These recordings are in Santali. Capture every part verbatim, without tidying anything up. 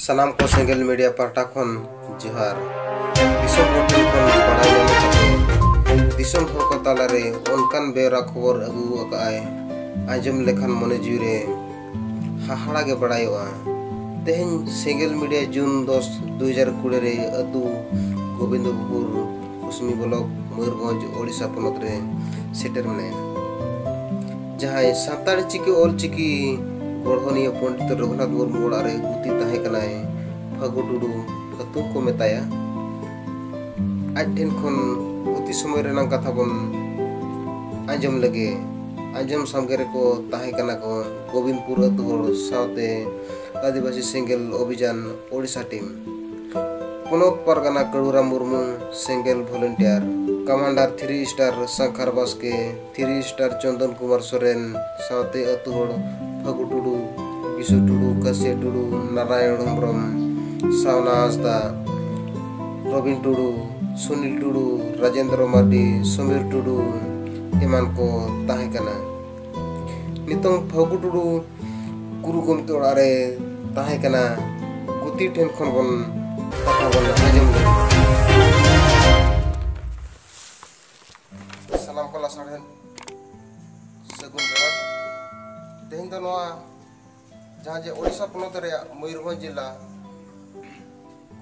ᱥᱟᱱᱟᱢ ᱠᱚ ᱥᱮᱸᱜᱮᱞ ᱢᱤᱰᱤᱭᱟ ᱯᱟᱦᱴᱟ ᱠᱷᱚᱱ ᱡᱚᱦᱟᱨ᱾ ᱫᱤᱥᱚᱢ ᱦᱚᱲ ᱴᱷᱮᱱ ᱠᱷᱚᱱ ᱵᱟᱲᱟᱭ ᱧᱟᱢ ᱠᱟᱛᱮ, ᱫᱤᱥᱚᱢ ᱦᱚᱲ ᱠᱚ ᱛᱟᱞᱟᱨᱮ ᱚᱱᱠᱟᱱ ᱵᱮᱣᱨᱟ ᱠᱷᱚᱵᱚᱨ ᱟᱹᱜᱩ ᱟᱠᱟᱫᱼᱟᱭ, ᱟᱸᱡᱚᱢ ᱞᱮᱠᱷᱟᱱ ᱢᱚᱱᱮ ᱡᱤᱣᱤ ᱨᱮ ᱦᱟᱦᱟᱲᱟ ᱜᱮ ᱵᱟᱲᱟᱭᱚᱜᱼᱟ᱾ ᱛᱮᱦᱮᱧ ᱥᱮᱸᱜᱮᱞ ᱢᱤᱰᱤᱭᱟ ᱡᱩᱱ ᱫᱚᱥ, ᱫᱩ ᱦᱟᱡᱟᱨ ᱠᱩᱲᱤ ᱨᱮ ᱟᱹᱛᱩ ᱜᱳᱵᱤᱱᱫᱚᱯᱩᱨ, ᱠᱩᱥᱢᱤ ᱵᱞᱚᱠ, ᱢᱚᱭᱩᱨᱵᱷᱚᱸᱡᱽ, ᱳᱰᱤᱥᱟ ᱯᱚᱱᱚᱛ ᱨᱮ ᱥᱮᱴᱮᱨ ᱢᱮᱱᱟᱭᱟ᱾ ᱡᱟᱦᱟᱸᱭ ᱥᱟᱱᱛᱟᱲᱤ ᱪᱤᱠᱤ ᱚᱞ ᱪᱤᱠᱤ ᱜᱚᱲᱦᱚᱱᱤᱭᱟᱹ ᱯᱚᱱᱰᱤᱛ ᱨᱚᱜᱷᱩᱱᱟᱛᱷ ᱢᱩᱨᱢᱩ ᱚᱲᱟᱜ ᱨᱮ ᱜᱩᱛᱤ ᱛᱟᱦᱮᱸ ᱠᱟᱱᱟᱭ ᱯᱷᱟᱹᱜᱩ ᱴᱩᱰᱩ, ᱯᱷᱟᱹᱛᱩ ᱠᱚ ᱢᱮᱛᱟᱭᱟ᱾ ᱟᱡ ᱴᱷᱮᱱ ᱠᱷᱚᱱ ᱜᱩᱛᱤ ᱥᱚᱢᱚᱭ ᱨᱮᱱᱟᱜ ᱠᱟᱛᱷᱟ ᱵᱚᱱ ᱟᱸᱡᱚᱢ ᱞᱮᱜᱮ᱾ ᱟᱸᱡᱚᱢ ᱥᱟᱢᱜᱮ ᱨᱮᱠᱚ ᱛᱟᱦᱮᱸ ᱠᱟᱱᱟ ᱠᱚ ᱜᱳᱵᱤᱱᱫᱯᱩᱨ ᱟᱹᱛᱩ ᱦᱚᱲ ᱥᱟᱶᱛᱮ ᱟᱹᱫᱤᱵᱟᱹᱥᱤ ᱥᱮᱸᱜᱮᱞ ᱚᱵᱷᱤᱡᱟᱱ ᱳᱰᱤᱥᱟ ᱴᱤᱢ, ᱯᱚᱱᱚᱛ ᱯᱟᱨᱜᱟᱱᱟ ᱠᱟᱹᱲᱩᱨᱟᱢ ᱢᱩᱨᱢᱩ ᱥᱮᱸᱜᱮᱞ ᱵᱷᱚᱞᱮᱱᱴᱤᱭᱟᱨ, ᱠᱟᱢᱟᱱᱰᱟᱨ ᱛᱷᱨᱤ ᱥᱴᱟᱨ ᱥᱟᱝᱠᱷᱟᱨ ᱵᱟᱥᱠᱮ, ᱛᱷᱨᱤ ᱥᱴᱟᱨ ᱪᱚᱱᱫᱚᱱ ᱠᱩᱢᱟᱨ ᱥᱚᱨᱮᱱ ᱥᱟᱶᱛᱮ ᱟᱹᱛᱩ ᱦᱚᱲ ᱯᱷᱟᱹᱜᱩ ᱴᱩᱰᱩ, ᱵᱤᱥᱩ ᱴᱩᱰᱩ, ᱠᱟᱹᱥᱤᱭᱟᱹ ᱴᱩᱰᱩ, ᱱᱟᱨᱟᱭᱚᱬ ᱦᱮᱢᱵᱨᱚᱢ, ᱥᱟᱣᱱᱟ ᱦᱟᱸᱥᱫᱟ, ᱨᱚᱵᱤᱱ ᱴᱩᱰᱩ, ᱥᱩᱱᱤᱞ ᱴᱩᱰᱩ, ᱨᱟᱡᱮᱱᱫᱨᱚ ᱢᱟᱨᱰᱤ, ᱥᱚᱢᱤᱨ ᱴᱩᱰᱩ ᱮᱢᱟᱱ ᱠᱚ ᱛᱟᱦᱮᱸ ᱠᱟᱱᱟ᱾ ᱱᱤᱛᱚᱝ ᱯᱷᱟᱹᱜᱩ ᱴᱩᱰᱩ ᱜᱩᱨᱩ ᱜᱚᱢᱠᱮ ᱚᱲᱟᱜ ᱨᱮ ᱛᱟᱦᱮᱸ ᱠᱟᱱᱟ᱾ ᱜᱩᱛᱤ ᱴᱷᱮᱱ ᱠᱷᱚᱱ ᱵᱚᱱ ᱠᱟᱛᱷᱟ ᱵᱚᱱ ᱟᱸᱡᱚᱢ ᱞᱮᱜᱮ᱾ ᱥᱟᱱᱟᱢ ᱠᱚ ᱞᱟᱥᱟᱲᱦᱮᱫ ᱥᱟᱹᱜᱩᱱ ᱡᱚᱦᱟᱨ᱾ ᱛᱮᱦᱮᱧ ᱫᱚ ᱱᱚᱣᱟ ᱡᱟᱦᱟᱸ ᱡᱮ ᱳᱰᱤᱥᱟ ᱯᱚᱱᱚᱛ ᱨᱮᱭᱟᱜ ᱢᱚᱭᱩᱨᱵᱷᱚᱸᱡᱽ ᱡᱮᱞᱟ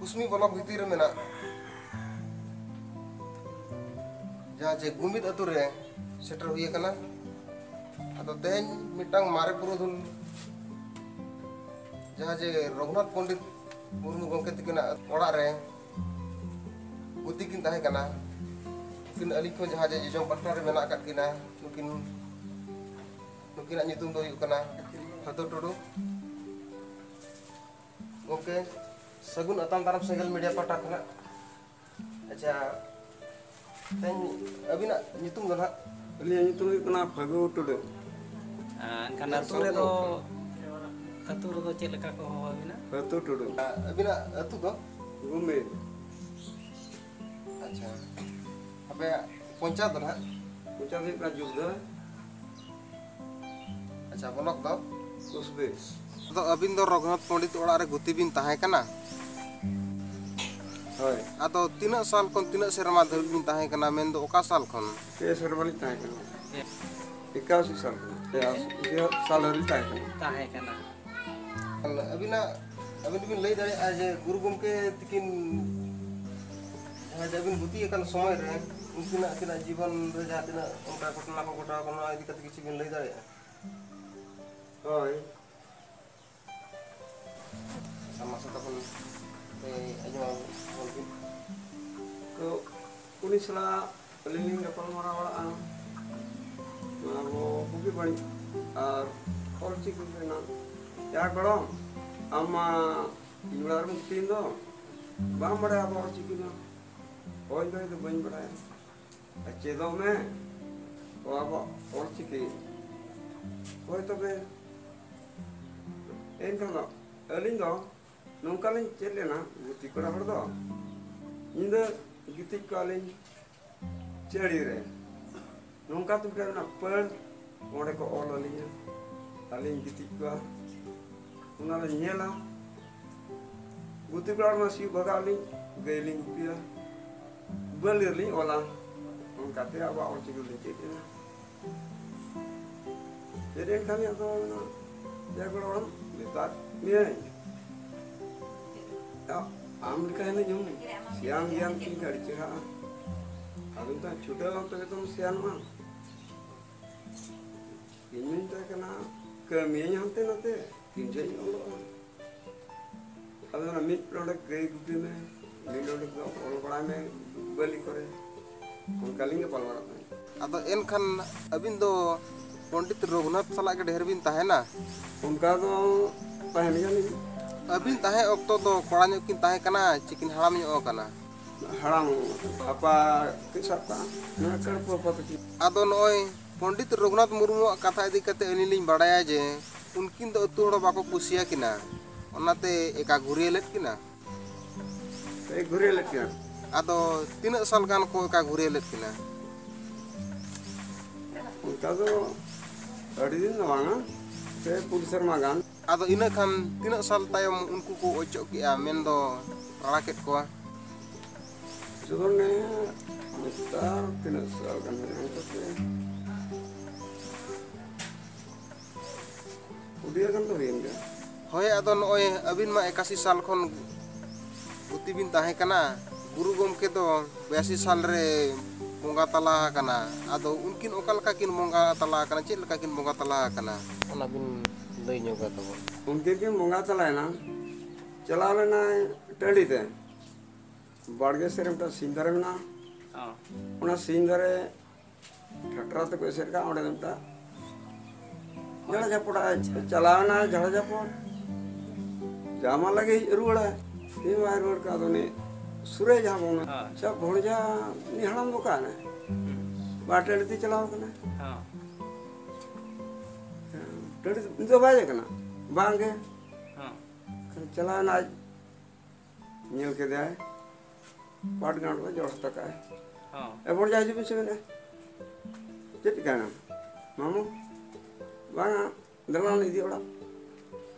ᱠᱩᱥᱢᱤ ᱵᱞᱚᱠ ᱵᱷᱤᱛᱤᱨ ᱨᱮ ᱢᱮᱱᱟᱜ ᱡᱟᱦᱟᱸ ᱡᱮ ᱜᱩᱢᱤᱫ ᱟᱹᱛᱩ ᱨᱮ ᱥᱮᱴᱮᱨ ᱦᱩᱭ ᱟᱠᱟᱱᱟ᱾ ᱟᱫᱚ ᱛᱮᱦᱮᱧ ᱢᱤᱫᱴᱟᱝ ᱢᱟᱨᱮ ᱯᱩᱨᱩᱫᱷᱩᱞ ᱡᱟᱦᱟᱸ ᱡᱮ ᱨᱚᱜᱷᱩᱱᱟᱛᱷ ᱯᱚᱱᱰᱤᱛ ᱢᱩᱨᱢᱩ ᱜᱚᱢᱠᱮ ᱛᱟᱹᱠᱤᱱᱟᱜ ᱚᱲᱟᱜ ᱨᱮ ᱜᱩᱛᱤ ᱠᱤᱱ ᱛᱟᱦᱮᱸ ᱠᱟᱱᱟ᱾ ᱱᱩᱠᱤᱱ ᱟᱹᱞᱤᱧ ᱠᱷᱚᱱ ᱡᱟᱦᱟᱸ ᱡᱮ ᱡᱚᱡᱚᱢ ᱯᱟᱦᱴᱟ ᱨᱮ ᱢᱮᱱᱟᱜ ᱟᱠᱟᱫ ᱠᱤᱱᱟ, ᱱᱩᱠᱤᱱ, ᱱᱩᱠᱤᱱᱟᱜ ᱧᱩᱛᱩᱢ ᱫᱚ ᱦᱩᱭᱩᱜ ᱠᱟᱱᱟ ᱯᱷᱟᱹᱛᱩ ᱴᱩᱰᱩ᱾ ᱜᱚᱢᱠᱮ, ᱥᱟᱹᱜᱩᱱ ᱟᱛᱟᱝ ᱫᱟᱨᱟᱢ ᱥᱮᱸᱜᱮᱞ ᱢᱤᱰᱤᱭᱟ ᱯᱟᱦᱴᱟ ᱠᱷᱚᱱᱟᱜ᱾ ᱟᱪᱪᱷᱟ, ᱛᱮᱦᱮᱧ ᱟᱹᱵᱤᱱᱟᱜ ᱧᱩᱛᱩᱢ ᱫᱚ ᱱᱟᱦᱟᱜ? ᱟᱹᱞᱤᱧᱟᱜ ᱧᱩᱛᱩᱢ ᱦᱩᱭᱩᱜ ᱠᱟᱱᱟ ᱯᱷᱟᱹᱜᱩ ᱴᱩᱰᱩ᱾ ᱟᱨ ᱮᱱᱠᱷᱟᱱ ᱟᱹᱛᱩ ᱨᱮᱫᱚ, ᱟᱹᱛᱩ ᱨᱮᱫᱚ ᱪᱮᱫ ᱞᱮᱠᱟ ᱠᱚ ᱦᱚᱦᱚ ᱟᱹᱵᱤᱱᱟ? ᱯᱷᱟᱹᱛᱩ ᱴᱩᱰᱩ᱾ ᱟᱹᱵᱤᱱᱟᱜ ᱟᱹᱛᱩ ᱫᱚ? ᱜᱩᱢᱤᱫ᱾ ᱟᱪᱪᱷᱟ, ᱟᱯᱮᱭᱟᱜ ᱯᱚᱧᱪᱟᱭᱮᱛ ᱫᱚ ᱱᱟᱦᱟᱜ? ᱯᱚᱧᱪᱟᱭᱮᱛ ᱦᱩᱭᱩᱜ ᱠᱟᱱᱟ ᱡᱩᱜᱽᱫᱷᱟᱹ᱾ ᱟᱪᱪᱷᱟ, ᱵᱞᱚᱠ ᱫᱚ? ᱠᱩᱥᱵᱤ᱾ ᱟᱫᱚ ᱟᱹᱵᱤᱱ ᱫᱚ ᱨᱚᱜᱷᱩᱱᱟᱛᱷ ᱯᱚᱱᱰᱤᱛ ᱚᱲᱟᱜ ᱨᱮ ᱜᱩᱛᱤ ᱵᱤᱱ ᱛᱟᱦᱮᱸ ᱠᱟᱱᱟ? ᱦᱳᱭ᱾ ᱟᱫᱚ ᱛᱤᱱᱟᱹᱜ ᱥᱟᱞ ᱠᱷᱚᱱ ᱛᱤᱱᱟᱹᱜ ᱥᱮᱨᱢᱟ ᱫᱷᱟᱹᱵᱤᱡ ᱵᱤᱱ ᱛᱟᱦᱮᱸ ᱠᱟᱱᱟ, ᱢᱮᱱᱫᱚ ᱚᱠᱟ ᱥᱟᱞ ᱠᱷᱚᱱ? ᱯᱮ ᱥᱮᱨᱢᱟ ᱞᱤᱧ ᱛᱟᱦᱮᱸ ᱠᱟᱱᱟ᱾ ᱮᱠᱟᱥᱤ ᱥᱟᱞ ᱠᱷᱚᱱ ᱯᱮ ᱥᱟᱞ ᱦᱟᱹᱵᱤᱡ ᱛᱟᱦᱮᱸ ᱠᱟᱱᱟ᱾ ᱛᱟᱦᱮᱸ ᱠᱟᱱᱟ᱾ ᱟᱹᱵᱤᱱᱟᱜ, ᱟᱹᱵᱤᱱ ᱫᱚᱵᱤᱱ ᱞᱟᱹᱭ ᱫᱟᱲᱮᱭᱟᱜᱼᱟ ᱡᱮ ᱜᱩᱨᱩ ᱜᱚᱢᱠᱮ ᱛᱤᱠᱤᱱ ᱡᱟᱦᱟᱸ ᱡᱮ ᱟᱹᱵᱤᱱ ᱜᱩᱛᱤ ᱟᱠᱟᱱ ᱥᱚᱢᱚᱭ ᱨᱮ ᱩᱱᱠᱤᱱᱟᱜ, ᱟᱹᱠᱤᱱᱟᱜ ᱡᱤᱵᱚᱱ ᱨᱮ ᱡᱟᱦᱟᱸ ᱛᱤᱱᱟᱹᱜ ᱚᱱᱠᱟ ᱜᱷᱚᱴᱚᱱᱟ ᱠᱚ ᱜᱷᱚᱴᱟᱣ ᱟᱠᱟᱱᱟ, ᱚᱱᱟ ᱤᱫᱤ ᱠᱟᱛᱮ ᱠᱤᱪᱷᱩ ᱵᱤᱱ ᱞᱟᱹᱭ ᱫᱟᱲᱮᱭᱟᱜᱼᱟ? ᱦᱳᱭ᱾ ᱟᱨ ᱢᱟᱥᱮ ᱛᱟᱵᱚᱱ, ᱮ, ᱟᱸᱡᱚᱢ ᱟᱵᱚᱱ ᱵᱤᱱ᱾ ᱛᱚ, ᱩᱱᱤ ᱥᱟᱞᱟᱜ ᱟᱹᱞᱤᱧ ᱞᱤᱧ ᱜᱟᱯᱟᱞ ᱢᱟᱨᱟᱣ ᱵᱟᱲᱟᱜᱼᱟ᱾ ᱱᱚᱣᱟ ᱟᱵᱚ ᱵᱩᱜᱤ ᱵᱟᱹᱲᱤᱡ ᱟᱨ ᱚᱞ ᱪᱤᱠᱤ ᱨᱮᱱᱟᱜ᱾ ᱭᱟ ᱜᱚᱲᱚᱢ, ᱟᱢ ᱢᱟ ᱤᱧ ᱚᱲᱟᱜ ᱨᱮᱢ ᱛᱤᱸᱜᱩᱱ ᱫᱚ, ᱵᱟᱢ ᱵᱟᱲᱟᱭᱟ ᱟᱵᱚ ᱚᱞ ᱪᱤᱠᱤ ᱫᱚ? ᱦᱳᱭ ᱵᱷᱟᱹᱭ, ᱫᱚ ᱵᱟᱹᱧ ᱵᱟᱲᱟᱭᱟ᱾ ᱟᱨ ᱪᱮᱫᱚᱜ ᱢᱮ ᱚ ᱟᱵᱚᱣᱟᱜ ᱚᱞ ᱪᱤᱠᱤ᱾ ᱦᱳᱭ ᱛᱚᱵᱮ, ᱮᱱᱠᱷᱟᱱ ᱫᱚ ᱟᱹᱞᱤᱧ ᱫᱚ ᱱᱚᱝᱠᱟ ᱞᱤᱧ ᱪᱮᱫ ᱞᱮᱱᱟ, ᱜᱩᱛᱤ ᱠᱚᱲᱟ ᱦᱚᱲ ᱫᱚ ᱧᱤᱫᱟᱹ ᱜᱤᱛᱤᱡ ᱠᱚᱜᱼᱟ ᱞᱤᱧ ᱪᱟᱹᱲᱤ ᱨᱮ᱾ ᱱᱚᱝᱠᱟ ᱛᱮ ᱢᱤᱫᱴᱮᱱ ᱚᱱᱟ ᱯᱟᱹᱲ ᱚᱸᱰᱮ ᱠᱚ ᱚᱞ ᱟᱹᱞᱤᱧᱟ, ᱟᱹᱞᱤᱧ ᱜᱤᱛᱤᱡ ᱠᱚᱜᱼᱟ, ᱚᱱᱟ ᱞᱤᱧ ᱧᱮᱞᱟ᱾ ᱜᱩᱛᱤ ᱠᱚᱲᱟ ᱢᱟ ᱥᱤᱭᱳᱜ ᱵᱷᱟᱜᱟᱣ ᱟᱹᱞᱤᱧ, ᱜᱟᱹᱭ ᱞᱤᱧ ᱜᱩᱯᱤᱭᱟ, ᱵᱟᱹᱞᱤ ᱨᱮᱞᱤᱧ ᱚᱞᱟ᱾ ᱚᱱᱠᱟᱛᱮ ᱟᱵᱚᱣᱟᱜ ᱚᱞ ᱪᱤᱠᱤ ᱞᱤᱧ ᱪᱮᱫ ᱮᱱᱟ᱾ ᱪᱮᱫ ᱮᱱ ᱠᱷᱟᱱ ᱟᱫᱚ ᱚᱱᱟ ᱡᱟᱜᱚᱲ ᱦᱚᱲ ᱢᱮᱛᱟᱫ ᱢᱮᱭᱟᱭ, ᱟᱢ ᱞᱮᱠᱟ ᱦᱤᱱᱟᱹᱧ ᱦᱚᱸ ᱥᱤᱭᱟᱱ ᱜᱮᱭᱟᱢ ᱠᱤᱱᱛᱩ ᱟᱹᱰᱤ ᱪᱮᱦᱨᱟ᱾ ᱟᱫᱚ ᱢᱮᱛᱟᱭ, ᱪᱷᱩᱴᱟᱹᱣ ᱛᱚᱵᱮ ᱛᱚᱢ ᱥᱤᱭᱟᱱᱚᱜᱼᱟ᱾ ᱤᱧ ᱢᱮᱛᱟᱭ ᱠᱟᱱᱟ, ᱠᱟᱹᱢᱤᱭᱟᱹᱧ ᱦᱟᱱᱛᱮ ᱱᱟᱛᱮ, ᱛᱤᱱ ᱡᱚᱦᱚᱜ ᱤᱧ ᱚᱞᱚᱜᱼᱟ? ᱟᱫᱚ ᱚᱱᱟ ᱢᱤᱫ ᱰᱚᱸᱰᱮᱠ ᱜᱟᱹᱭ ᱜᱩᱯᱤ ᱢᱮ, ᱢᱤᱫ ᱰᱚᱸᱰᱮᱠ ᱫᱚ ᱚᱞ ᱵᱟᱲᱟᱭ ᱢᱮ ᱵᱟᱹᱞᱤ ᱠᱚᱨᱮ, ᱚᱱᱠᱟ ᱞᱤᱧ ᱜᱟᱯᱟᱞ ᱢᱟᱨᱟᱜ ᱛᱟᱦᱮᱸᱫ᱾ ᱟᱫᱚ ᱮᱱᱠᱷᱟᱱ ᱟᱹᱵᱤᱱ ᱫᱚ ᱯᱚᱱᱰᱤᱛ ᱨᱚᱜᱷᱩᱱᱟᱛᱷ ᱥᱟᱞᱟᱜ ᱜᱮ ᱰᱷᱮᱨ ᱵᱤᱱ ᱛᱟᱦᱮᱱᱟ? ᱚᱱᱠᱟ ᱫᱚ ᱛᱟᱦᱮᱱ ᱜᱮᱭᱟᱞᱤᱧ᱾ ᱟᱹᱵᱤᱱ ᱛᱟᱦᱮᱸ ᱚᱠᱛᱚ ᱫᱚ ᱠᱚᱲᱟ ᱧᱚᱜ ᱠᱤᱱ ᱛᱟᱦᱮᱸ ᱠᱟᱱᱟ ᱪᱮ ᱠᱤᱱ ᱦᱟᱲᱟᱢ ᱧᱚᱜ ᱟᱠᱟᱱᱟ? ᱦᱟᱲᱟᱢ, ᱦᱟᱯᱟ ᱠᱟᱹᱡ ᱥᱟᱵ ᱠᱟᱜᱼᱟ, ᱱᱚᱣᱟ ᱠᱟᱹᱲᱯᱩ ᱦᱟᱯᱟ ᱛᱟᱹᱠᱤᱱ᱾ ᱟᱫᱚ ᱱᱚᱜᱼᱚᱭ ᱯᱚᱱᱰᱤᱛ ᱨᱚᱜᱷᱩᱱᱟᱛᱷ ᱢᱩᱨᱢᱩᱣᱟᱜ ᱠᱟᱛᱷᱟ ᱤᱫᱤ ᱠᱟᱛᱮ ᱟᱹᱞᱤᱧ ᱞᱤᱧ ᱵᱟᱲᱟᱭᱟ ᱡᱮ ᱩᱱᱠᱤᱱ ᱫᱚ ᱟᱹᱛᱩ ᱦᱚᱲ ᱵᱟᱠᱚ ᱠᱩᱥᱤᱭᱟᱠᱤᱱᱟ, ᱚᱱᱟᱛᱮ ᱮᱠᱟ ᱜᱷᱩᱨᱭᱟᱹ ᱞᱮᱫ ᱠᱤᱱᱟ᱾ ᱮᱠ ᱜᱷᱩᱨᱭᱟᱹ ᱞᱮᱫ ᱠᱤᱱᱟ᱾ ᱟᱫᱚ ᱛᱤᱱᱟᱹᱜ ᱥᱟᱞ ᱜᱟᱱ ᱠᱚ ᱮᱠᱟ ᱜᱷᱩᱨᱭᱟᱹ ᱞᱮᱫ ᱠᱤᱱᱟ? ᱚᱱᱠᱟ ᱫᱚ ᱟᱹᱰᱤ ᱫᱤᱱ ᱫᱚ ᱵᱟᱝᱟ, ᱯᱮ ᱯᱩᱱ ᱥᱮᱨᱢᱟ ᱜᱟᱱ᱾ ᱟᱫᱚ ᱤᱱᱟᱹ ᱠᱷᱟᱱ ᱛᱤᱱᱟᱹᱜ ᱥᱟᱞ ᱛᱟᱭᱚᱢ ᱩᱱᱠᱩ ᱠᱚ ᱚᱪᱚᱜ ᱠᱮᱜᱼᱟ, ᱢᱮᱱᱫᱚ ᱨᱟᱲᱟ ᱠᱮᱫ ᱠᱚᱣᱟ? ᱡᱮᱢᱚᱱ ᱱᱮ ᱱᱮᱛᱟᱨ ᱛᱤᱱᱟᱹᱜ ᱥᱟᱞ ᱜᱟᱱ ᱦᱩᱭᱩᱜᱼᱟ ᱱᱤᱛᱚᱜ ᱛᱮ? ᱠᱩᱰᱤᱭᱟᱹ ᱜᱟᱱ ᱫᱚ ᱦᱩᱭᱮᱱ ᱜᱮᱭᱟ᱾ ᱦᱳᱭ, ᱟᱫᱚ ᱱᱚᱜᱼᱚᱭ ᱟᱹᱵᱤᱱ ᱢᱟ ᱮᱠᱟᱥᱤ ᱥᱟᱞ ᱠᱷᱚᱱ ᱜᱩᱛᱤ ᱵᱤᱱ ᱛᱟᱦᱮᱸ ᱠᱟᱱᱟ᱾ ᱜᱩᱨᱩ ᱜᱚᱢᱠᱮ ᱫᱚ ᱵᱤᱭᱟᱥᱤ ᱥᱟᱞ ᱨᱮ ᱵᱚᱸᱜᱟ ᱛᱟᱞᱟ ᱟᱠᱟᱱᱟ᱾ ᱟᱫᱚ ᱩᱱᱠᱤᱱ ᱚᱠᱟ ᱞᱮᱠᱟ ᱠᱤᱱ ᱵᱚᱸᱜᱟ ᱛᱟᱞᱟ ᱟᱠᱟᱱᱟ, ᱪᱮᱫ ᱞᱮᱠᱟ ᱠᱤᱱ ᱵᱚᱸᱜᱟ ᱛᱟᱞᱟ ᱟᱠᱟᱱᱟ, ᱚᱱᱟ ᱵᱤᱱ ᱞᱟᱹᱭ ᱧᱚᱜᱟ ᱛᱟᱵᱚᱱ᱾ ᱩᱱᱠᱤᱱ ᱠᱤᱱ ᱵᱚᱸᱜᱟ ᱛᱟᱞᱟᱭᱮᱱᱟ, ᱪᱟᱞᱟᱣ ᱞᱮᱱᱟᱭ ᱴᱟᱺᱰᱤ ᱛᱮ᱾ ᱵᱟᱲᱜᱮ ᱥᱮᱫ ᱨᱮ ᱢᱤᱫᱴᱟᱝ ᱥᱤᱧ ᱫᱟᱨᱮ ᱢᱮᱱᱟᱜᱼᱟ᱾ ᱦᱚᱸ᱾ ᱚᱱᱟ ᱥᱤᱧ ᱫᱟᱨᱮ ᱴᱷᱟᱴᱨᱟ ᱛᱮᱠᱚ ᱮᱥᱮᱫ ᱠᱟᱜᱼᱟ, ᱚᱸᱰᱮ ᱫᱚ ᱢᱤᱫᱴᱟᱝ ᱡᱷᱟᱲᱟ ᱡᱷᱟᱯᱚᱲ ᱟᱭ ᱪᱟᱞᱟᱣ ᱮᱱᱟ, ᱡᱷᱟᱲᱟ ᱡᱷᱟᱯᱚᱲ ᱡᱟᱢᱟ ᱞᱟᱹᱜᱤᱫ ᱨᱩᱣᱟᱹᱲᱟᱭ᱾ ᱛᱤᱦᱤᱧ ᱵᱟᱭ ᱨᱩᱣᱟᱹᱲ ᱠᱟᱱᱟ, ᱟᱫᱚ ᱩᱱᱤ ᱥᱩᱨᱮ ᱡᱟᱦᱟᱸ ᱵᱚᱱ ᱦᱳᱭ᱾ ᱥᱮ ᱵᱷᱚᱲᱡᱟ ᱩᱱᱤ ᱦᱟᱲᱟᱢ ᱫᱚ ᱚᱠᱟᱭᱮᱱᱟᱭ? ᱦᱩᱸ᱾ ᱵᱟ ᱴᱟᱺᱰᱤ ᱛᱮ ᱪᱟᱞᱟᱣ ᱠᱟᱱᱟᱭ᱾ ᱦᱚᱸ᱾ ᱴᱟᱺᱰᱤ ᱛᱮ, ᱩᱱᱤ ᱫᱚ ᱵᱟᱭ ᱦᱮᱡ ᱠᱟᱱᱟ? ᱵᱟᱝ ᱜᱮ᱾ ᱦᱚᱸ᱾ ᱠᱷᱟᱱ ᱪᱟᱞᱟᱣ ᱮᱱᱟᱭ, ᱧᱮᱞ ᱠᱮᱫᱮᱭᱟᱭ, ᱯᱟᱴ ᱜᱟᱸᱰᱚ ᱨᱮ ᱡᱚᱲ ᱦᱚᱴᱚ ᱠᱟᱜᱼᱟᱭ᱾ ᱦᱚᱸ᱾ ᱮ ᱵᱷᱚᱲᱡᱟ, ᱦᱤᱡᱩᱜ ᱵᱤᱱ ᱥᱮ ᱢᱮᱱᱟ᱾ ᱪᱮᱫ ᱪᱤᱠᱟᱹᱭᱮᱱᱟ? ᱢᱟᱢᱩ? ᱵᱟᱝᱟ, ᱫᱮᱞᱟ ᱞᱤᱧ ᱤᱫᱤ ᱚᱲᱟᱜ᱾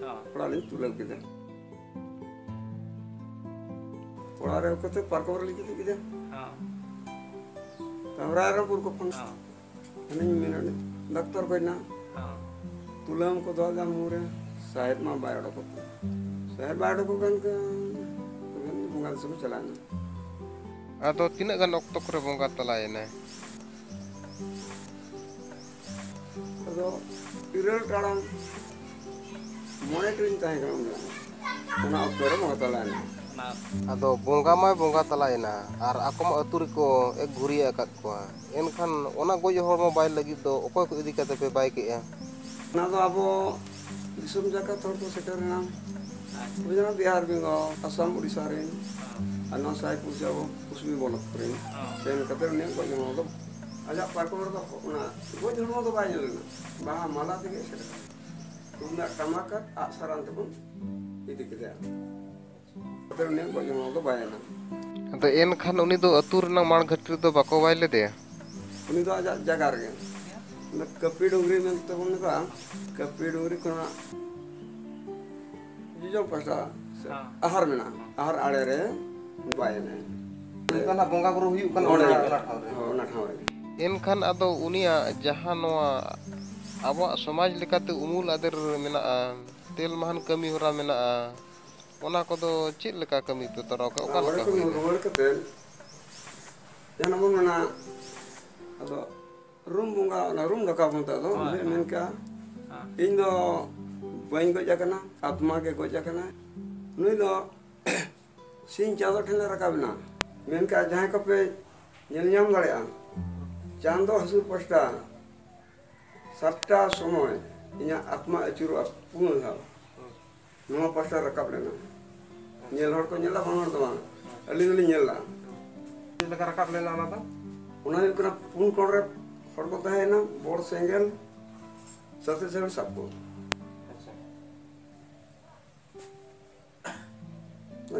ᱦᱚᱸ᱾ ᱚᱲᱟᱜ ᱞᱤᱧ ᱛᱩᱞᱟᱹᱣ ᱠᱮᱫᱟ᱾ ᱚᱲᱟᱜ ᱨᱮ ᱠᱟᱛᱮ ᱯᱟᱨᱠᱚᱢ ᱨᱮᱞᱤᱧ ᱜᱤᱛᱤᱡ ᱠᱮᱫᱟ᱾ ᱦᱚᱸ᱾ ᱛᱟᱨᱯᱚᱨᱮ ᱨᱟᱭᱨᱚᱝᱯᱩᱨ ᱠᱚ ᱯᱷᱳᱱ᱾ ᱦᱚᱸ᱾ ᱦᱟᱱᱮᱧ ᱢᱮᱱᱟ, ᱰᱟᱠᱛᱚᱨ ᱠᱚ ᱦᱮᱡ ᱮᱱᱟ᱾ ᱦᱚᱸ᱾ ᱛᱩᱞᱟᱹᱢ ᱠᱚ ᱫᱚᱦᱚ ᱞᱮᱫᱟ ᱢᱩ ᱨᱮ, ᱥᱟᱦᱮᱫ ᱢᱟ ᱵᱟᱭ ᱚᱰᱚᱠᱚᱜ ᱠᱟᱱᱟ᱾ ᱥᱟᱦᱮᱫ ᱵᱟᱭ ᱚᱰᱚᱠᱚᱜ ᱠᱟᱱ ᱠᱷᱟᱱ ᱛᱚᱵᱮ ᱵᱚᱸᱜᱟ ᱫᱤᱥᱚᱢ ᱮ ᱪᱟᱞᱟᱣ ᱮᱱᱟ᱾ ᱟᱫᱚ ᱛᱤᱱᱟᱹᱜ ᱜᱟᱱ ᱚᱠᱛᱚ ᱠᱚᱨᱮ ᱵᱚᱸᱜᱟ ᱛᱟᱞᱟᱭᱮᱱᱟᱭ? ᱟᱫᱚ ᱤᱨᱟᱹᱞ ᱴᱟᱲᱟᱝ ᱢᱚᱬᱮ ᱴᱤᱲᱤᱡ ᱛᱟᱦᱮᱸ ᱠᱟᱱᱟ ᱩᱱ ᱡᱚᱠᱷᱚᱱ᱾ ᱚᱱᱟ ᱚᱠᱛᱚ ᱨᱮ ᱵᱚᱸᱜᱟ ᱛᱟᱞᱟᱭᱮᱱᱟ᱾ ᱚᱱᱟ ᱟᱫᱚ ᱵᱚᱸᱜᱟ ᱢᱟᱭ ᱵᱚᱸᱜᱟ ᱛᱟᱞᱟᱭᱮᱱᱟ ᱟᱨ ᱟᱠᱚ ᱢᱟ ᱟᱹᱛᱩ ᱨᱮᱠᱚ ᱮᱠ ᱜᱷᱩᱨᱤᱭᱟᱹ ᱟᱠᱟᱫ ᱠᱚᱣᱟ᱾ ᱮᱱᱠᱷᱟᱱ ᱚᱱᱟ ᱜᱚᱡ ᱦᱚᱲᱢᱚ ᱵᱟᱭ ᱞᱟᱹᱜᱤᱫ ᱫᱚ ᱚᱠᱚᱭ ᱠᱚ ᱤᱫᱤ ᱠᱟᱛᱮ ᱯᱮ ᱵᱟᱭ ᱠᱮᱜᱼᱟ? ᱚᱱᱟ ᱫᱚ ᱟᱵᱚ ᱫᱤᱥᱚᱢ ᱡᱟᱠᱟᱛ ᱦᱚᱲ ᱠᱚ ᱥᱮᱴᱮᱨ ᱮᱱᱟ᱾ ᱟᱪᱪᱷᱟ᱾ ᱦᱩᱭ ᱮᱱᱟ ᱵᱤᱦᱟᱨ, ᱵᱮᱝᱜᱚᱞ, ᱟᱥᱟᱢ, ᱳᱰᱤᱥᱟ ᱨᱮᱱ, ᱦᱚᱸ᱾ ᱟᱨ ᱱᱚᱣᱟ ᱥᱟᱭ ᱯᱩᱲᱥᱤ ᱟᱵᱚ ᱯᱚᱥᱪᱤᱢ ᱵᱚᱝᱜᱚ ᱠᱚᱨᱮᱱ᱾ ᱦᱚᱸ᱾ ᱥᱮᱱ ᱠᱟᱛᱮ ᱩᱱᱤᱭᱟᱜ ᱜᱚᱡ ᱦᱚᱲᱢᱚ ᱫᱚ ᱟᱡᱟᱜ ᱯᱟᱨᱠᱚᱢ ᱨᱮᱫᱚ ᱚᱱᱟ ᱜᱚᱡ ᱦᱚᱲᱢᱚ ᱫᱚ ᱵᱟᱭ ᱧᱮᱞ ᱞᱮᱱᱟ, ᱵᱟᱦᱟ ᱢᱟᱞᱟ ᱛᱮᱜᱮ ᱮᱥᱮᱫ ᱟᱠᱟᱱᱟ᱾ ᱛᱩᱢᱫᱟᱜ ᱴᱟᱢᱟᱠ ᱟᱨ ᱟᱜᱼᱥᱟᱨ ᱟᱱ ᱛᱮᱵᱚᱱ ᱤᱫᱤ ᱠᱮᱫᱮᱭᱟ᱾ ᱠᱟᱛᱮ ᱩᱱᱤᱭᱟᱜ ᱜᱚᱡ ᱦᱚᱲᱢᱚ ᱫᱚ ᱵᱟᱭ ᱮᱱᱟ᱾ ᱟᱫᱚ ᱮᱱᱠᱷᱟᱱ ᱩᱱᱤ ᱫᱚ ᱟᱹᱛᱩ ᱨᱮᱱᱟᱜ ᱢᱟᱲ ᱜᱷᱟᱹᱴᱤ ᱨᱮᱫᱚ ᱵᱟᱠᱚ ᱵᱟᱭ ᱞᱮᱫᱮᱭᱟ? ᱩᱱᱤ ᱫᱚ ᱟᱡᱟᱜ ᱡᱟᱭᱜᱟ ᱨᱮᱜᱮ᱾ ᱠᱟᱹᱯᱤ ᱰᱩᱝᱨᱤ ᱢᱮᱱᱛᱮ ᱵᱚᱱ ᱢᱮᱛᱟᱜᱼᱟ᱾ ᱠᱟᱹᱯᱤ ᱰᱩᱝᱨᱤ ᱠᱷᱚᱱᱟᱜ ᱡᱚᱡᱚᱢ ᱯᱟᱥᱴᱟ ᱥᱮ ᱦᱮᱸ᱾ ᱟᱦᱟᱨ ᱢᱮᱱᱟᱜᱼᱟ, ᱟᱦᱟᱨ ᱟᱲᱮ ᱨᱮ ᱵᱟᱭ ᱮᱱᱮᱡ᱾ ᱚᱱᱠᱟᱱᱟᱜ ᱵᱚᱸᱜᱟ ᱵᱩᱨᱩ ᱦᱩᱭᱩᱜ ᱠᱟᱱᱟ ᱚᱸᱰᱮ ᱚᱱᱟ, ᱜᱮ᱾ ᱚᱱᱟ ᱴᱷᱟᱶ ᱨᱮ᱾ ᱦᱳᱭ, ᱚᱱᱟ ᱴᱷᱟᱶ ᱨᱮ᱾ ᱮᱱᱠᱷᱟᱱ ᱟᱫᱚ ᱩᱱᱤᱭᱟᱜ ᱡᱟᱦᱟᱸ ᱱᱚᱣᱟ ᱟᱵᱚᱣᱟᱜ ᱥᱚᱢᱟᱡᱽ ᱞᱮᱠᱟᱛᱮ ᱩᱢᱩᱞ ᱟᱫᱮᱨ ᱢᱮᱱᱟᱜᱼᱟ, ᱛᱮᱞ ᱢᱟᱦᱟᱱ ᱠᱟᱹᱢᱤ ᱦᱚᱨᱟ ᱢᱮᱱᱟᱜᱼᱟ, ᱚᱱᱟ ᱠᱚᱫᱚ ᱪᱮᱫ ᱞᱮᱠᱟ ᱠᱟᱹᱢᱤ ᱯᱮ ᱛᱚᱨᱟᱣ ᱠᱟᱜᱼᱟ? ᱚᱠᱟ ᱚᱸᱰᱮ ᱞᱮᱠᱟ ᱠᱷᱚᱱ ᱦᱩᱭᱱᱟ? ᱨᱩᱣᱟᱹᱲ ᱠᱟᱛᱮ ᱡᱟᱦᱟᱱᱟᱜ ᱵᱚᱱ ᱢᱮᱱᱟ, ᱟᱫᱚ ᱨᱩᱢ ᱵᱚᱸᱜᱟ, ᱚᱱᱟ ᱨᱩᱢ ᱰᱟᱠᱟ ᱵᱚᱱ ᱢᱮᱛᱟᱜ ᱫᱚ, ᱦᱳᱭ, ᱩᱱᱤᱭ ᱦᱳᱭ᱾ ᱢᱮᱱ ᱠᱮᱜᱼᱟ, ᱦᱮᱸ᱾ "ᱤᱧ ᱫᱚ ᱵᱟᱹᱧ ᱜᱚᱡ ᱟᱠᱟᱱᱟ, ᱟᱛᱢᱟ ᱜᱮ ᱜᱚᱡ ᱟᱠᱟᱱᱟ, ᱱᱩᱭ ᱫᱚ ᱥᱤᱧ ᱪᱟᱸᱫᱚ ᱴᱷᱮᱱ ᱞᱮ ᱨᱟᱠᱟᱵ ᱮᱱᱟ, ᱢᱮᱱ ᱠᱮᱜᱼᱟ, ᱡᱟᱦᱟᱸᱭ ᱠᱚᱯᱮ ᱧᱮᱞ ᱧᱟᱢ ᱫᱟᱲᱮᱭᱟᱜᱼᱟ, ᱪᱟᱸᱫᱚ ᱦᱟᱹᱥᱩᱨ ᱯᱟᱥᱴᱟ ᱥᱟᱛᱴᱟ ᱥᱚᱢᱚᱭ ᱤᱧᱟᱹᱜ ᱟᱛᱢᱟ ᱟᱹᱪᱩᱨᱚᱜᱼᱟ ᱯᱩᱱ ᱫᱷᱟᱣ, ᱱᱚᱣᱟ ᱯᱟᱥᱴᱟ ᱨᱟᱠᱟᱵ ᱞᱮᱱᱟ᱾" ᱧᱮᱞ ᱦᱚᱲ ᱠᱚ ᱧᱮᱞᱟ, ᱵᱟᱝ ᱦᱚᱲ ᱫᱚ ᱵᱟᱝ, ᱟᱹᱞᱤᱧ ᱫᱚᱞᱤᱧ ᱧᱮᱞ ᱞᱮᱜᱼᱟ᱾ ᱪᱮᱫ ᱞᱮᱠᱟ ᱨᱟᱠᱟᱵ ᱞᱮᱱᱟ ᱚᱱᱟ ᱫᱚ? ᱚᱱᱟ ᱦᱩᱭᱩᱜ ᱠᱟᱱᱟ, ᱯᱩᱱ ᱠᱚᱬ ᱨᱮ ᱦᱚᱲ ᱠᱚ ᱛᱟᱦᱮᱸᱭᱮᱱᱟ, ᱵᱚᱲ ᱥᱮᱸᱜᱮᱞ ᱥᱟᱛᱮ ᱥᱟᱵ ᱠᱚ᱾ ᱟᱪᱪᱷᱟ᱾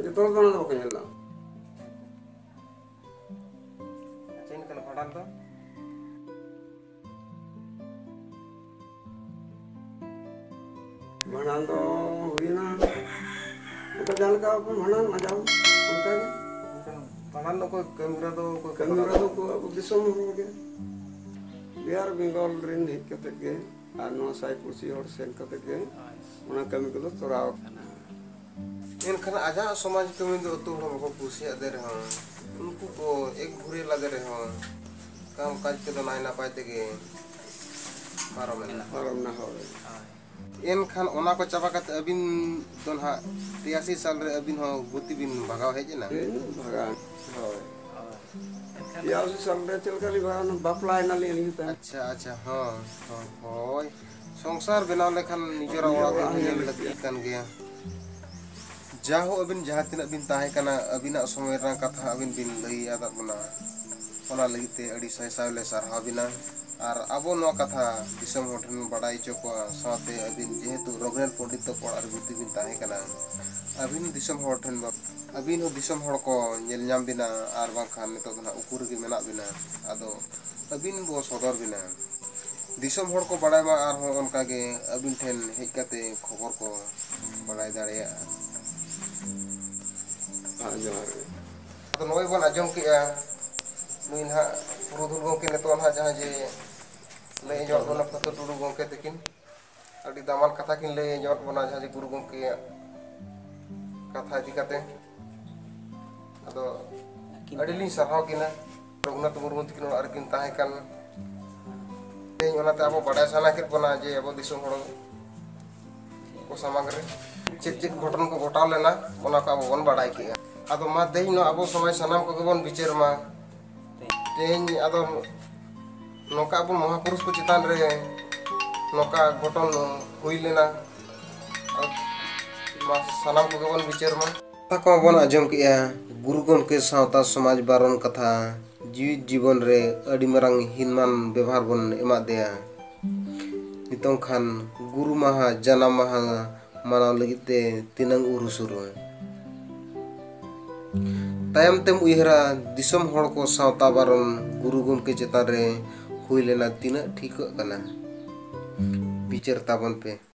ᱡᱚᱛᱚ ᱦᱚᱲ ᱫᱚ ᱚᱱᱟ ᱫᱚ ᱵᱟᱠᱚ ᱧᱮᱞ ᱞᱮᱜᱼᱟ᱾ ᱟᱪᱪᱷᱟ, ᱤᱱᱟᱹ ᱠᱷᱟᱱ ᱵᱷᱟᱸᱰᱟᱱ ᱫᱚ? ᱵᱷᱟᱸᱰᱟᱱ ᱫᱚ ᱦᱩᱭᱱᱟ, ᱚᱱᱠᱟ ᱡᱟᱦᱟᱸ ᱞᱮᱠᱟ ᱵᱚᱱ ᱵᱷᱟᱸᱰᱟᱱ ᱢᱟᱡᱟᱣ, ᱚᱱᱠᱟ ᱜᱮ᱾ ᱵᱷᱟᱸᱰᱟᱱ ᱫᱚ ᱚᱠᱚᱭ ᱠᱟᱹᱢᱤ ᱦᱚᱨᱟ ᱫᱚ ᱚᱠᱚᱭ ᱠᱟᱹᱢᱤ ᱦᱚᱨᱟ ᱫᱚ ᱠᱚ ᱟᱵᱚ ᱫᱤᱥᱚᱢ ᱦᱚᱲ ᱜᱮ, ᱵᱤᱦᱟᱨ ᱵᱮᱝᱜᱚᱞ ᱨᱮᱱ ᱦᱮᱡ ᱠᱟᱛᱮ ᱜᱮ ᱟᱨ ᱱᱚᱣᱟ ᱥᱟᱭ ᱯᱩᱲᱥᱤ ᱦᱚᱲ ᱥᱮᱱ ᱠᱟᱛᱮ ᱜᱮ ᱚᱱᱟ ᱠᱟᱹᱢᱤ ᱠᱚᱫᱚ ᱛᱚᱨᱟᱣ ᱟᱠᱟᱱᱟ᱾ ᱮᱱᱠᱷᱟᱱ ᱟᱡᱟᱜ ᱥᱚᱢᱟᱡᱽ ᱠᱟᱹᱢᱤ ᱫᱚ ᱟᱹᱛᱩ ᱦᱚᱲ ᱵᱟᱠᱚ ᱠᱩᱥᱤᱭᱟᱜ ᱛᱮ ᱨᱮᱦᱚᱸ, ᱩᱱᱠᱩ ᱠᱚ ᱮᱠ ᱜᱷᱩᱨᱮ ᱞᱟᱫᱮ ᱨᱮᱦᱚᱸ, ᱠᱟᱢ ᱠᱟᱡᱽ ᱠᱚᱫᱚ ᱱᱟᱭ ᱱᱟᱯᱟᱭ ᱛᱮᱜᱮ ᱯᱟᱨᱚᱢᱮᱱᱟ᱾ ᱯᱟᱨᱚᱢ ᱮᱱᱟ, ᱦᱳᱭ᱾ ᱮᱱᱠᱷᱟᱱ ᱚᱱᱟ ᱠᱚ ᱪᱟᱵᱟ ᱠᱟᱛᱮ ᱟᱹᱵᱤᱱ ᱫᱚ ᱱᱟᱦᱟᱜ ᱛᱤᱨᱟᱥᱤ ᱥᱟᱞ ᱨᱮ ᱟᱹᱵᱤᱱ ᱦᱚᱸ ᱜᱩᱛᱤ ᱵᱤᱱ ᱵᱷᱟᱜᱟᱣ ᱦᱮᱡ ᱮᱱᱟ? ᱦᱮᱸ, ᱵᱷᱟᱜᱟᱣ᱾ ᱦᱳᱭ᱾ ᱛᱤᱨᱟᱥᱤ ᱥᱟᱞ ᱨᱮ ᱪᱮᱫ ᱞᱮᱠᱟ ᱞᱤᱧ ᱵᱷᱟᱜᱟᱣ ᱮᱱᱟ? ᱵᱟᱯᱞᱟᱭᱮᱱᱟᱞᱤᱧ ᱟᱹᱞᱤᱧ ᱛᱟᱭᱚᱢ᱾ ᱟᱪᱪᱷᱟ, ᱟᱪᱪᱷᱟ, ᱦᱚᱸ, ᱦᱚᱸ, ᱦᱳᱭ᱾ ᱥᱚᱝᱥᱟᱨ ᱵᱮᱱᱟᱣ ᱞᱮᱠᱷᱟᱱ ᱱᱤᱡᱮᱨᱟᱜ ᱚᱲᱟᱜ ᱫᱚ ᱧᱮᱞ ᱞᱟᱹᱠᱛᱤᱜ ᱠᱟᱱ ᱜᱮᱭᱟ᱾ ᱡᱟᱦᱳ, ᱟᱹᱵᱤᱱ ᱡᱟᱦᱟᱸ ᱛᱤᱱᱟᱹᱜ ᱵᱤᱱ ᱛᱟᱦᱮᱸ ᱠᱟᱱᱟ, ᱟᱹᱵᱤᱱᱟᱜ ᱥᱚᱢᱚᱭ ᱨᱮᱱᱟᱜ ᱠᱟᱛᱷᱟ ᱟᱹᱵᱤᱱ ᱵᱤᱱ ᱞᱟᱹᱭ ᱟᱠᱟᱫ ᱵᱚᱱᱟ, ᱚᱱᱟ ᱞᱟᱹᱜᱤᱫ ᱛᱮ ᱟᱹᱰᱤ ᱥᱟᱭ ᱥᱟᱭ ᱞᱮ ᱥᱟᱨᱦᱟᱣ ᱵᱤᱱᱟ᱾ ᱟᱨ ᱟᱵᱚ ᱱᱚᱣᱟ ᱠᱟᱛᱷᱟ ᱫᱤᱥᱚᱢ ᱦᱚᱲ ᱴᱷᱮᱱ ᱵᱚᱱ ᱵᱟᱰᱟᱭ ᱦᱚᱪᱚ ᱠᱚᱣᱟ, ᱥᱟᱶᱛᱮ ᱟᱹᱵᱤᱱ ᱡᱮᱦᱮᱛᱩ ᱨᱚᱜᱷᱩᱱᱟᱛᱷ ᱯᱚᱱᱰᱤᱛ ᱛᱟᱠᱚ ᱚᱲᱟᱜ ᱨᱮ ᱜᱩᱛᱤ ᱵᱤᱱ ᱛᱟᱦᱮᱸ ᱠᱟᱱᱟ, ᱟᱹᱵᱤᱱ ᱫᱤᱥᱚᱢ ᱦᱚᱲ ᱴᱷᱮᱱ ᱵᱚ-, ᱟᱹᱵᱤᱱ ᱦᱚᱸ ᱫᱤᱥᱚᱢ ᱦᱚᱲ ᱠᱚ ᱧᱮᱞ ᱧᱟᱢ ᱵᱤᱱᱟ, ᱟᱨ ᱵᱟᱝᱠᱷᱟᱱ ᱱᱤᱛᱚᱜ ᱫᱚ ᱱᱟᱦᱟᱜ ᱩᱠᱩ ᱨᱮᱜᱮ ᱢᱮᱱᱟᱜ ᱵᱤᱱᱟ, ᱟᱫᱚ ᱟᱹᱵᱤᱱ ᱵᱚ ᱥᱚᱫᱚᱨ ᱵᱤᱱᱟ᱾ ᱫᱤᱥᱚᱢ ᱦᱚᱲ ᱠᱚ ᱵᱟᱲᱟᱭ ᱢᱟ, ᱟᱨᱦᱚᱸ ᱚᱱᱠᱟᱜᱮ ᱟᱹᱵᱤᱱ ᱴᱷᱮᱱ ᱦᱮᱡ ᱠᱟᱛᱮ ᱠᱷᱚᱵᱚᱨ ᱠᱚ ᱵᱟᱲᱟᱭ ᱫᱟᱲᱮᱭᱟᱜᱼᱟ᱾ ᱦᱮᱸ, ᱡᱚᱦᱟᱨ ᱜᱮ᱾ ᱟᱫᱚ ᱱᱚᱜᱼᱚᱭ ᱵᱚᱱ ᱟᱸᱡᱚᱢ ᱠᱮᱜᱼᱟ, ᱱᱩᱭ ᱱᱟᱦᱟᱜ ᱯᱩᱨᱩᱫᱷᱩᱞ ᱜᱚᱢᱠᱮ ᱱᱤᱛᱚᱜ ᱱᱟᱦᱟᱜ ᱡᱟᱦᱟᱸ ᱡᱮ ᱞᱟᱹᱭ ᱟᱸᱡᱚᱢᱟᱫ ᱵᱚᱱᱟ ᱯᱷᱟᱹᱛᱩ ᱴᱩᱰᱩ ᱜᱚᱢᱠᱮ ᱛᱟᱹᱠᱤᱱ, ᱟᱹᱰᱤ ᱫᱟᱢᱟᱱ ᱠᱟᱛᱷᱟ ᱠᱤᱱ ᱞᱟᱹᱭ ᱟᱸᱡᱚᱢᱟᱫ ᱵᱚᱱᱟ, ᱡᱟᱦᱟᱸ ᱡᱮ ᱜᱩᱨᱩ ᱜᱚᱢᱠᱮᱭᱟᱜ ᱠᱟᱛᱷᱟ ᱤᱫᱤ ᱠᱟᱛᱮ᱾ ᱟᱫᱚ ᱟᱹᱰᱤ ᱞᱤᱧ ᱥᱟᱨᱦᱟᱣ ᱠᱤᱱᱟ, ᱨᱚᱜᱷᱩᱱᱟᱛᱷ ᱢᱩᱨᱢᱩ ᱛᱟᱹᱠᱤᱱ ᱚᱲᱟᱜ ᱨᱮᱠᱤᱱ ᱛᱟᱦᱮᱸ ᱠᱟᱱ᱾ ᱛᱮᱦᱮᱧ ᱚᱱᱟᱛᱮ ᱟᱵᱚ ᱵᱟᱰᱟᱭ ᱥᱟᱱᱟ ᱠᱮᱫ ᱵᱚᱱᱟ ᱡᱮ ᱟᱵᱚ ᱫᱤᱥᱚᱢ ᱦᱚᱲ ᱠᱚ ᱥᱟᱢᱟᱝ ᱨᱮ ᱪᱮᱫ ᱪᱮᱫ ᱜᱷᱚᱴᱚᱱ ᱠᱚ ᱜᱷᱚᱴᱟᱣ ᱞᱮᱱᱟ, ᱚᱱᱟ ᱠᱚ ᱟᱵᱚ ᱵᱚᱱ ᱵᱟᱰᱟᱭ ᱠᱮᱜᱼᱟ᱾ ᱟᱫᱚ ᱢᱟ ᱛᱮᱦᱮᱧ ᱱᱚᱣᱟ ᱟᱵᱚ ᱥᱚᱢᱟᱡᱽ ᱥᱟᱱᱟᱢ ᱠᱚᱜᱮ ᱵᱚᱱ ᱵᱤᱪᱟᱹᱨ ᱢᱟ᱾ ᱛᱮᱦᱮᱧ ᱟᱫᱚ ᱱᱚᱝᱠᱟ ᱟᱵᱚ ᱢᱚᱦᱟᱯᱩᱨᱩᱥ ᱠᱚ ᱪᱮᱛᱟᱱ ᱨᱮ ᱱᱚᱝᱠᱟ ᱜᱷᱚᱴᱚᱱ ᱦᱩᱭ ᱞᱮᱱᱟ, ᱟᱨ ᱢᱟ ᱥᱟᱱᱟᱢ ᱠᱚᱜᱮ ᱵᱚᱱ ᱵᱤᱪᱟᱹᱨ ᱢᱟ᱾ ᱠᱟᱛᱷᱟ ᱠᱚᱢᱟ ᱵᱚᱱ ᱟᱸᱡᱚᱢ ᱠᱮᱜᱼᱟ, ᱜᱩᱨᱩ ᱜᱚᱢᱠᱮ ᱥᱟᱶᱛᱟ ᱥᱚᱢᱟᱡᱽ ᱵᱟᱨᱚᱱ ᱠᱟᱛᱷᱟ, ᱡᱤᱣᱤᱫ ᱡᱤᱵᱚᱱ ᱨᱮ ᱟᱹᱰᱤ ᱢᱟᱨᱟᱝ ᱦᱤᱱᱢᱟᱱ ᱵᱮᱵᱷᱟᱨ ᱵᱚᱱ ᱮᱢᱟᱫ ᱫᱮᱭᱟ᱾ ᱱᱤᱛᱚᱝ ᱠᱷᱟᱱ ᱜᱩᱨᱩ ᱢᱟᱦᱟ, ᱡᱟᱱᱟᱢ ᱢᱟᱦᱟ ᱢᱟᱱᱟᱣ ᱞᱟᱹᱜᱤᱫ ᱛᱮ ᱛᱤᱱᱟᱹᱝ ᱩᱨᱩᱥᱩᱨᱩ᱾ ᱛᱟᱭᱚᱢ ᱛᱮᱢ ᱩᱭᱦᱟᱹᱨᱟ, ᱫᱤᱥᱚᱢ ᱦᱚᱲ ᱠᱚ ᱥᱟᱶᱛᱟ ᱵᱟᱨᱚᱱ ᱜᱩᱨᱩ ᱜᱚᱢᱠᱮ ᱪᱮᱛᱟᱱ ᱨᱮ ᱦᱩᱭ ᱞᱮᱱᱟ, ᱛᱤᱱᱟᱹᱜ ᱴᱷᱤᱠᱟᱹᱜ ᱠᱟᱱᱟ? ᱵᱤᱪᱟᱹᱨ ᱛᱟᱵᱚᱱ ᱯᱮ᱾